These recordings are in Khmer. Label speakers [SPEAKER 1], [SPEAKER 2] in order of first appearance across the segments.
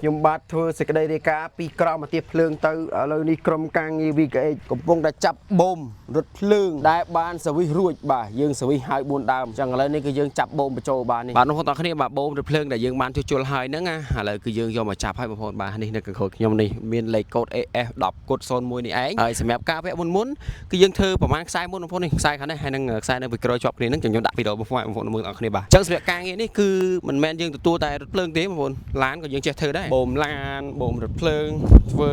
[SPEAKER 1] ខ្ញុំបាទធ្វើសេចក្តីរាយការណ៍ពីក្រមអាទិភ្លើងទៅឥឡូវនេះក្រុមការងារ VKH កំពុងតែចាប់បូមរថភ្លើងដែលបានសវិសរួចបាទយើងសវិសហើយ4ដើមអញ្ចឹងឥឡូវនេះគឺយើងចាប់បូមបញ្ចូលបាទនេះបាទបងប្អូនទាំងគ្នាបាទបូមរថភ្លើងដែលយើងបានជួសជុលហើយហ្នឹងណាឥឡូវគឺយើងយកមកចាប់ហើយបងប្អូនបាទនេះនៅខាងក្រោយខ្ញុំនេះមានលេខកូដ AF 10កូដ01នេះឯងហើយសម្រាប់ការវគ្គមុនមុនគឺយើងធ្វើប្រហែលខ្សែមុនបងប្អូននេះខ្សែខាងនេះហើយនឹងខ្សែនៅពីក្រោយជាប់គ្នាហ្នឹងខ្ញុំដាក់វីដេអូបងប្អូនបងប្អូនមើលទាំងគ្នាបាទអញ្ចឹងសម្រាប់ការងារនេះគឺមិនមែនយើងទទួលតែរថភ្លើងទេបងប្អូនឡានក៏យើងចេះធ្វើដែរបូមឡានបូមរថភ្លើងធ្វើ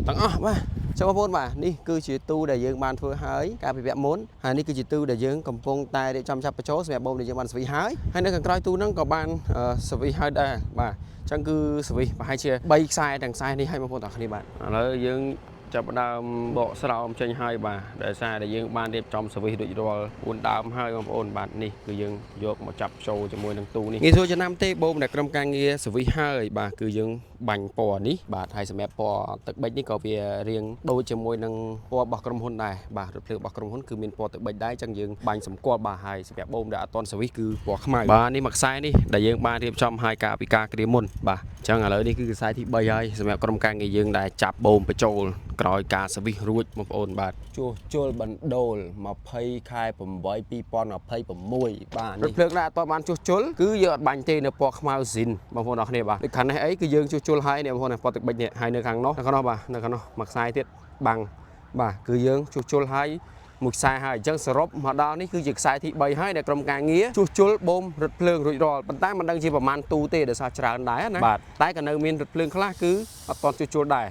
[SPEAKER 1] ទាំងអស់បាទចឹងបងប្អូនបាទនេះគឺជាទូដែលយើងបានធ្វើហើយកាលពីវគ្គមុនហើយនេះគឺជាទូដែលយើងកំពុងតែរៀបចំចាប់បញ្ចូលសម្រាប់បូមដែលយើងបានស្វីហើយហើយនៅខាងក្រោយទូហ្នឹងក៏បានស្វីហើយដែរបាទអញ្ចឹងគឺស្វីប្រហែលជា3ខ្សែទាំងខ្សែនេះឲ្យបងប្អូនទាំងគ្នាបាទឥឡូវយើងចាប់ផ្ដើមបកស្រោមចេញហើយបាទដោយសារតែយើងបានរៀបចំសវិសរួចរាល់4ដើមហើយបងប្អូនបាទនេះគឺយើងយកមកចាប់ចូលជាមួយនឹងទូនេះងាយស្រួលចំណាំទេបូមដែលក្រុមការងារសវិសហើយបាទគឺយើងបាញ់ពណ៌នេះបាទហើយសម្រាប់ពណ៌ទឹកប៊ិចនេះក៏វារៀងដូចជាមួយនឹងពណ៌របស់ក្រុមហ៊ុនដែរបាទរថភ្លើងរបស់ក្រុមហ៊ុនគឺមានពណ៌ទឹកប៊ិចដែរអញ្ចឹងយើងបាញ់សម្គាល់បាទហើយសម្រាប់បូមដែលអត់ទាន់សវិសគឺពណ៌ខ្មៅបាទនេះមួយខ្សែនេះដែលយើងបានរៀបចំហើយកាលពីការគ្រាមុនបាទអញ្ចឹងឥឡូវនេះគឺខ្សែទី3ហើយសម្រាប់ក្រុមការងារយើងដែលចាប់បូមបញ្ចូលក្រោយការសវិសរួចបងប្អូនបាទ
[SPEAKER 2] ជួសជុលបណ្ដូល20ខែ8 2026បាទ
[SPEAKER 1] រថ
[SPEAKER 2] នេះ
[SPEAKER 1] ភ្លើងដែលអត់ទាន់បានជួសជុលគឺយើងអត់បាញ់ទេនៅពណ៌ខ្មៅស៊ីនបងប្អូនអរគ្នាបាទដូចខាងនេះអីគឺយើងជួសជុលហើយនេះបងប្អូនពណ៌ទឹកប៊ិចនេះហើយនៅខាងនោះនៅខាងនោះបាទនៅខាងនោះមួយខ្សែទៀតបាំងបាទគឺយើងជួសជុលហើយមួយខ្សែហើយអញ្ចឹងសរុបមកដល់នេះគឺជាខ្សែទី3ហើយដែលក្រុមការងារជួសជុលបូមរថភ្លើងរួចរាល់ប៉ុន្តែមិនដឹងជាប្រមាណទូទេដោយសារច្រើនដែរណាបាទតែក៏នៅមានរថភ្លើងខ្លះគឺអត់ទាន់ជួសជុលដែរ